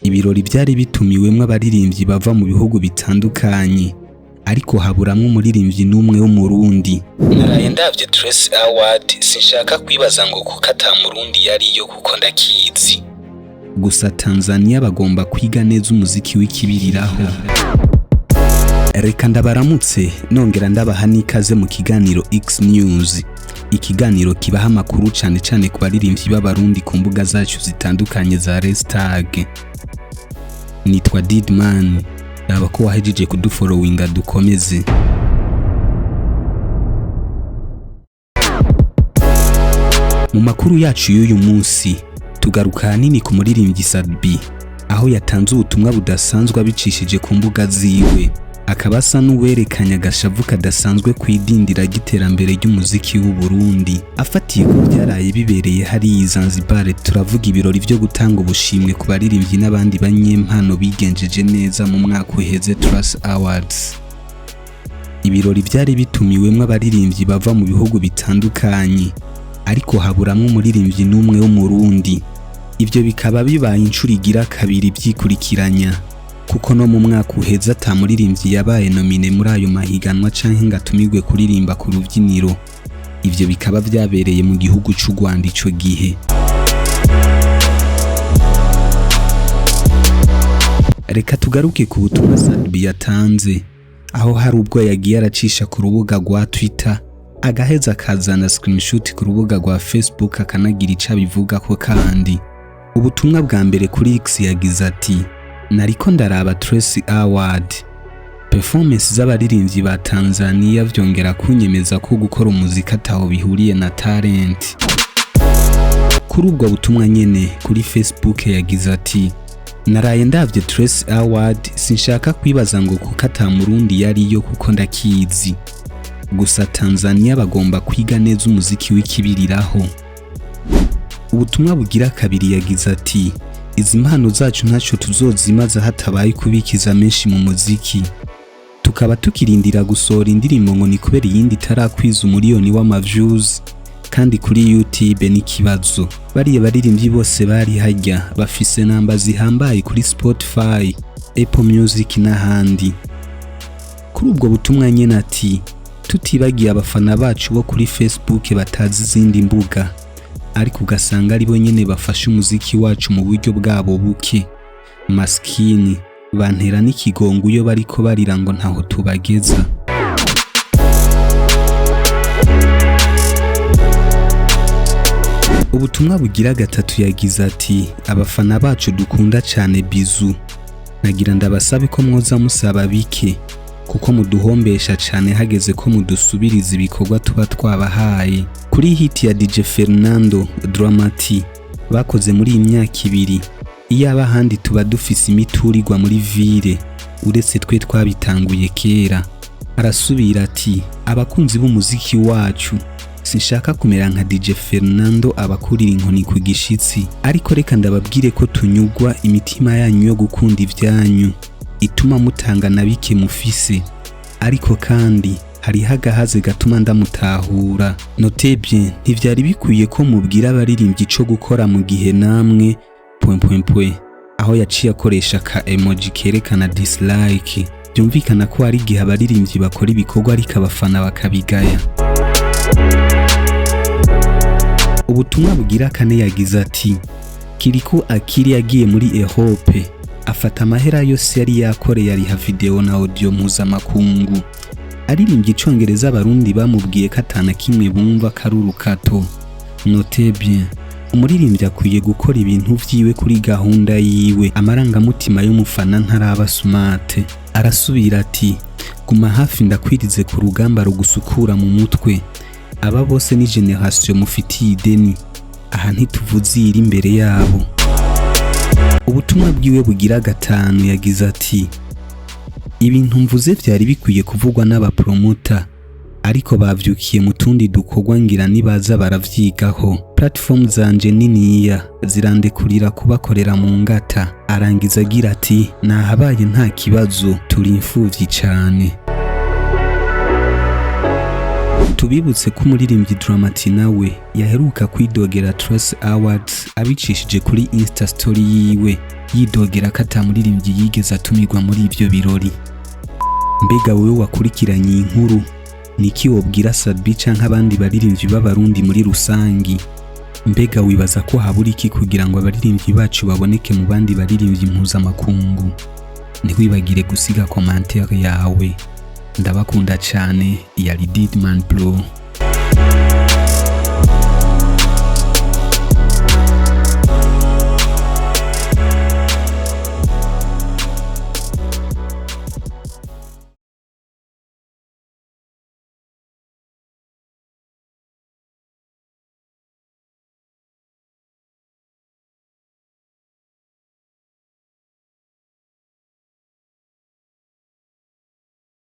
Ibirori vyari bitumiwemwo abaririmbyi bava mu bihugu bitandukanye, ariko haburamwo umuririmbyi n'umwe w'Umurundi. Naraye ndavye Trace Award, sinshaka kwibaza ngo kuko ata Murundi yariyo, kuko ndakizi. Gusa Tanzania bagomba kwiga neza umuziki w'ikibiriraho. Reka ndabaramutse, nongera ndabaha n'ikaze mu kiganiro X News, ikiganiro kibaha amakuru cane cane ku baririmbyi b'Abarundi ku mbuga zacu zitandukanye za Restag. Nitwa Didman, raba ko wahejeje kudufollowinga dukomeze. Mu makuru yacu y'uyu munsi tugaruka ahanini ku muririmbyi Sat-B, aho yatanze ubutumwa budasanzwe abicishije ku mbuga ziwe, akaba asa n'uwerekanye agashavu kadasanzwe ku idindira ry'iterambere ry'umuziki w'u Burundi afatiye ku byaraye bibereye hariya i Zanzibar. Turavuga ibirori vyo gutanga ubushimwe ku baririmbyi n'abandi banyempano bigenjeje neza mu mwaka uheze, Trace Awards. Ibirori vyari bitumiwemwo abaririmbyi bava mu bihugu bitandukanye, ariko haburamwo umuririmbyi n'umwe w'Umurundi. Ivyo bikaba bibaye incuro igira kabiri vyikurikiranya, kuko no mu mwaka uheze ata muririmbyi yabaye nominé muri ayo mahiganwa canke ngo atumirwe kuririmba ku rubyiniro. Ivyo bikaba vyabereye mu gihugu c'u Rwanda ico gihe. Reka tugaruke ku butumwa Sat-B yatanze, aho hari ubwo yagiye aracisha ku rubuga rwa Twitter, agaheza akazana screenshot ku rubuga rwa Facebook, akanagira ico abivugako. Kandi ubutumwa bwa mbere kuri X yagize ati: "Nariko ndaraba Trace Award, performance z'abaririmbyi ba Tanzania vyongera kunyemeza ko gukora umuziki ataho bihuriye na talent." Kuri ubwo butumwa nyene kuri Facebook yagize ati: "Naraye ndavye Trace Award, sinshaka kwibaza ngo kuko ata Murundi yariyo, kuko ndakizi. Gusa Tanzania bagomba kwiga neza umuziki w'ikibiriraho." Ubutumwa bugira kabiri yagize ati: "Izi mpano zacu ntaco tuzozimaza hatabaye kubikiza menshi mu muziki, tukaba tukirindira gusohora indirimbo ngo ni kubera iyindi itarakwiza umuriyoni w'ama views, kandi kuri YouTube n'ikibazo. Bariya baririmbyi bose bari hajya bafise namba zihambaye kuri Spotify, Apple Music n'ahandi." Kuri ubwo butumwa nyene ati: "Tutibagiye abafana bacu bo kuri Facebook batazi izindi mbuga, ariko ugasanga aribo nyene bafashe umuziki wacu mu buryo bwabo buke. Maskini bantera n'ikigongo iyo bariko barira ngo ntaho tubageza." Ubutumwa bugira gatatu yagize ati: "Abafana bacu dukunda cane, bizu, nagira ndabasabe ko mwoza musaba bike, kuko muduhombesha cane hageze ko mudusubiriza ibikorwa tuba twabahaye. Kuri hit ya DJ Fernando Dramati bakoze muri iyi myaka 2, iyaba ahandi tuba dufise imiturirwa muri ville, uretse twe twabitanguye kera." Arasubira ati: "Abakunzi b'umuziki wacu, sinshaka kumera nka DJ Fernando abakurira inkoni ku gishitsi, ariko reka ndababwire ko tunyugwa imitima yanyu yo gukunda ivyanyu ituma mutanga na bike mufise. Ariko kandi hariho agahaze gatuma ndamutahura. Notez bien, ntivyari bikwiye ko mubwira abaririmbyi ico gukora mu gihe namwe point point point." Aho yaciye akoresha ka emoji kerekana dislike. Byumvikana ko hari igihe abaririmbyi bakora ibikorwa ariko abafana bakabigaya. Ubutumwa bugira kane yagize ati: "Kirikou Akili yagiye muri Europe, afata amahera yose yari yakoreye, ariha video na audio mpuzamakungu, aririmbye icongereza. Abarundi bamubwiye ko atana kimwe bumva, ko ari urukato. Notez bien, umuririmbyi akwiye gukora ibintu vyiwe kuri gahunda yiwe, amarangamutima y'umufana ntaraba smart." Arasubira ati: "Guma hafi ndakwirize ku rugamba rugusukura mu mutwe. Aba bose ni génération mufitiye ideni, aha ntituvuze iyiri imbere yabo." Ubutumwa bwiwe bugira gatanu yagize ati: "Ibintu mvuze vyari bikwiye kuvugwa n'abapromota, ariko bavyukiye mu tundi dukorwa, ngira nibaza baravyigaho. Platform zanje niniya zirandekurira kubakorera mu ngata." Arangiza agira ati: "Nahabaye nta kibazo, turi imfuvyi cane." Tubibutse ko umuririmbyi Drama T nawe yaheruka kwidogera Trace Awards abicishije kuri Insta Story yiwe, yidogera ko ata muririmbyi yigeze atumirwa muri ivyo birori. Mbega wewe wakurikiranye iyi nkuru, niki wobwira Sat-B canke abandi baririmbyi b'Abarundi muri rusangi? Mbega wibaza ko habura iki kugira ngo abaririmbyi bacu baboneke mu bandi baririmbyi mpuzamakungu? Ntiwibagire gusiga commentaire yawe. Ndabakunda cyane. Yari Didman Pro.